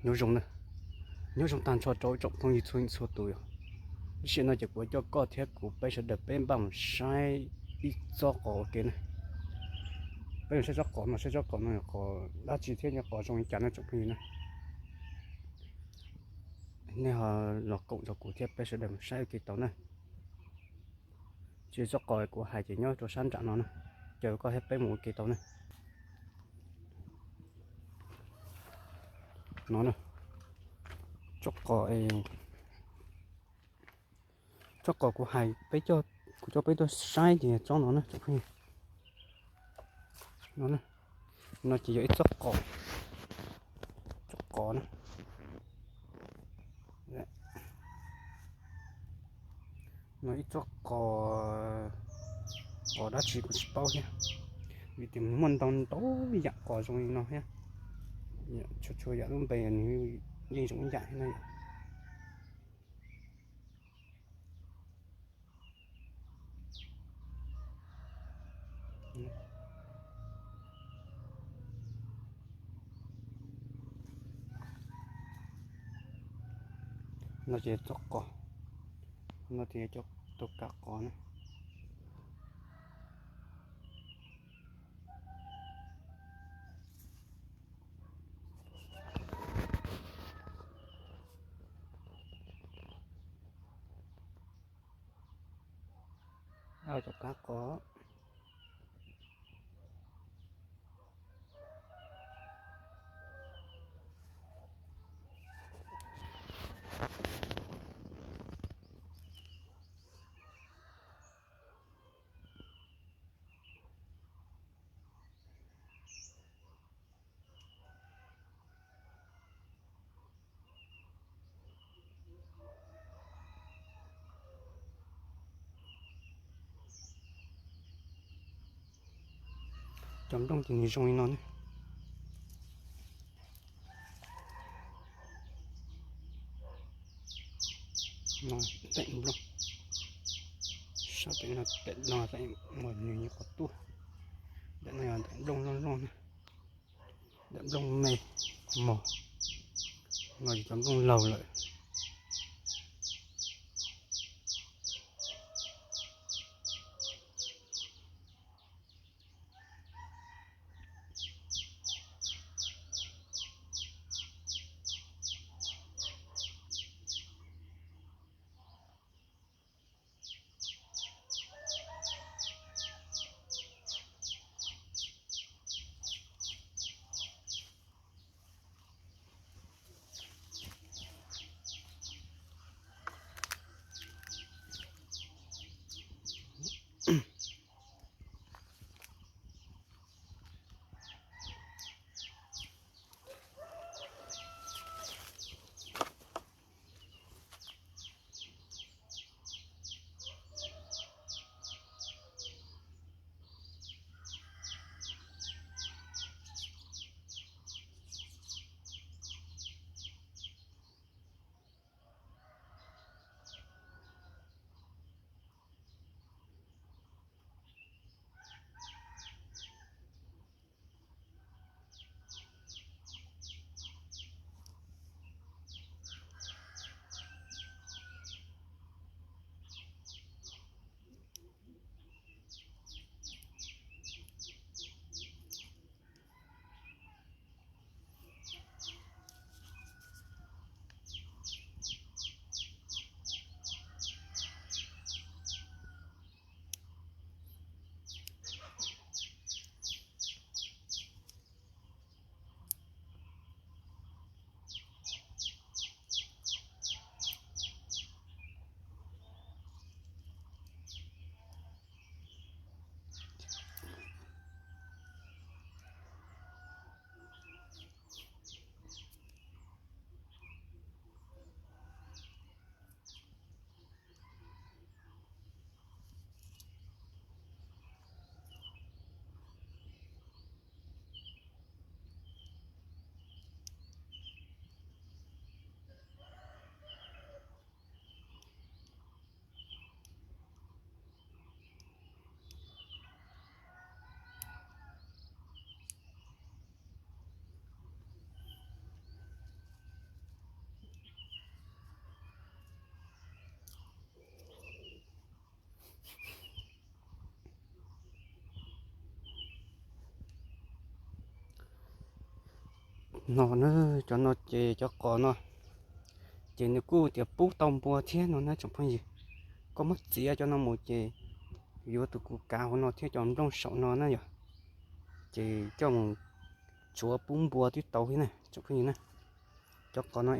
Nyob zoo na, nyob zoo tag nrho rau tsoom phooj ywg txhua txhua tus yom. Lub sij hawm no ces kuv coj koj thiab kuv peb sawv daws peb npaj mus saib ib txoj qos ua ke na. Peb mus saib txoj qos no, saib txoj qos no yog qos dab tsi thiab yog qos zoo li cas na tsoom phooj ywg na. Nej ho los koom rau kuv thiab peb sawv daws mus saib ua ke tau na. Ces txoj qos kuv hais ces nyob rau sab nram no na, caw koj thiab peb mus ua ke tau na. No na, txoj qos, txoj qos kuv hais peb, kuv coj peb tuaj saib ces tsob no na tsoom phooj ywg. No, no ces yog ib txoj qos, txoj qos na. No ib txoj qos, qos dab tsi kuv tsis paub thiab, vim tias muaj ntau ntau yam qos zoo li no thiab. Txhua txhua yam lub npe nws yeej zoo ib yam thiab na yom. No ces txoj qos, no ces yog cov tus kav qos na. Cov kav qos. Cov nplooj ces nws zoo li no ne. No teem nplooj, sab pem no teem no teem mos nws nyuam qhuav tuaj. Ntawm no yog ntawm nplooj loj loj na, ntawm nplooj me mos. No yog cov nplooj laug lawm. No na, cov no ces cov qos no ces nws kuj tias pub tau npua thiab no na tsoom phooj ywg. Koj muab txiav cov no mus ces yuav tus kuv kav hauv no thiab cov nplooj saum no na yom, ces coj mus tsuav pub npua twb tau thiab na tsoom phooj ywg na. Cov qos no,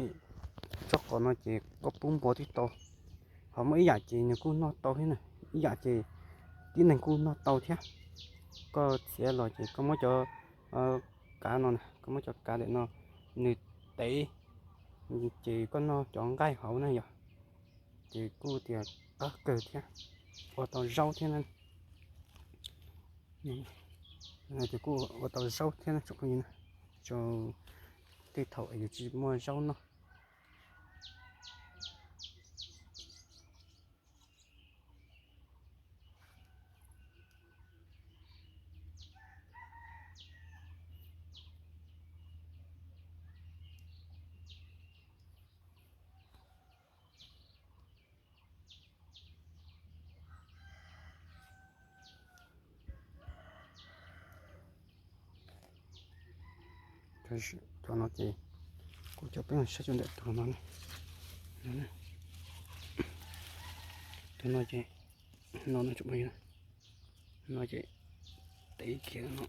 tsob qos no ces koj pub npua twb tau. Ho muaj ib yam ces nws kuj noj tau thiab na, ib yam ces tib neeg kuj noj tau thiab. Koj txiav los ces koj muab cov kav no, koj muab cov kav ntawm no nws tev, ces koj noj cov nqaij hauv na yom, ces kuj tias qab kawg thiab, ua tau zaub thiab na. Ces kuj ua tau zaub thiab na tsoom phooj ywg na, rau tej thaum yus tsis muaj zaub noj. Cov no ces kuv coj peb saib cov ntawm tus no, tus no ces, no no tsoom phooj ywg, no ces tev kiag no,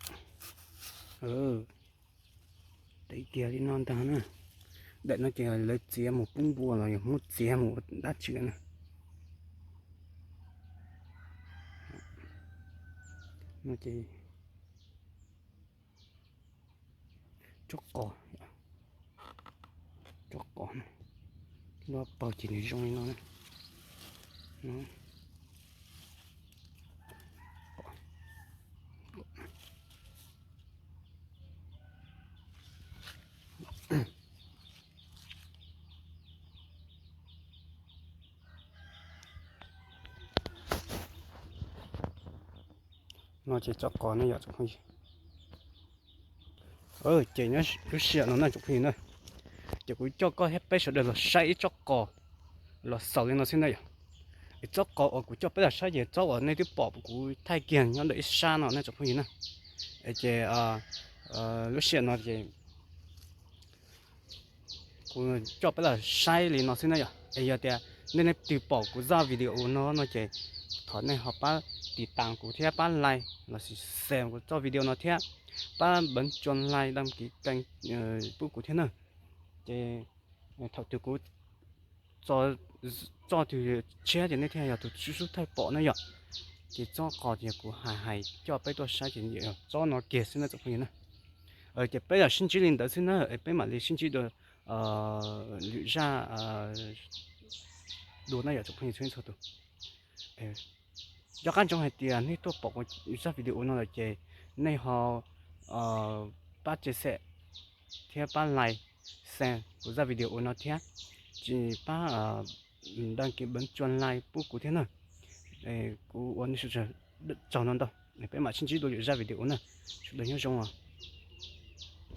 tev kiag li no ntag na. Daim no ces lawv txiav mus pub npua los yog muab txiav mus ua dab tsi na. No ces tsob qos, tsob qos, luaj paug ces nws zoo li no na. No ces tsob qos ne yom tsoom phooj ywg. Ces nyob lub sij hawm no na tsoom phooj ywg na, ces kuv coj koj thiab peb sawv daws los saib ib tsob qos los xaus li no xwb na yom. Es tsob qos uas kuv coj peb los saib ces tsob uas nej twb pom kuv thaij kiag nyob ntawm ib sab no na tsoom phooj ywg na. Ces lub sij hawm no ces kuv coj peb los saib li no xwb na yom. Es yog tias nej leej twg pom kuv zaj video no no ces thov nej ho pab tiv tas kuv thiab pab like los sis share kuv txoj video no thiab pab npawv tsua like đăng ký kênh pub kuv thiab na. Ces thaum twg kuv txoj twg tshiab ces nej thiaj yog tus sub sub thaij pom na yom. Ces tsob qos ces kuv hais hais coj peb tuaj saib ces tsob no kiag xwb na tsoom phooj ywg na. Ces peb los sib ntsib li ntawd xwb na, es peb mam li sib ntsib dua lwm zaj dua na yom tsoom phooj ywg txhua txhua tus. Nco qab ntsoov hais tias nej tuaj pom kuv zaj video no lawm ces nej ho pab chia sẻ thiab pab like, share kuv zaj video no thiab, tsis pab đăng ký npawv tsua like pub kuv thiab na. Kuv ua nej sawv daws tsaug ntau ntau, peb mam sib ntsib dua lwm zaj video na. Sawv daws nyob zoo os.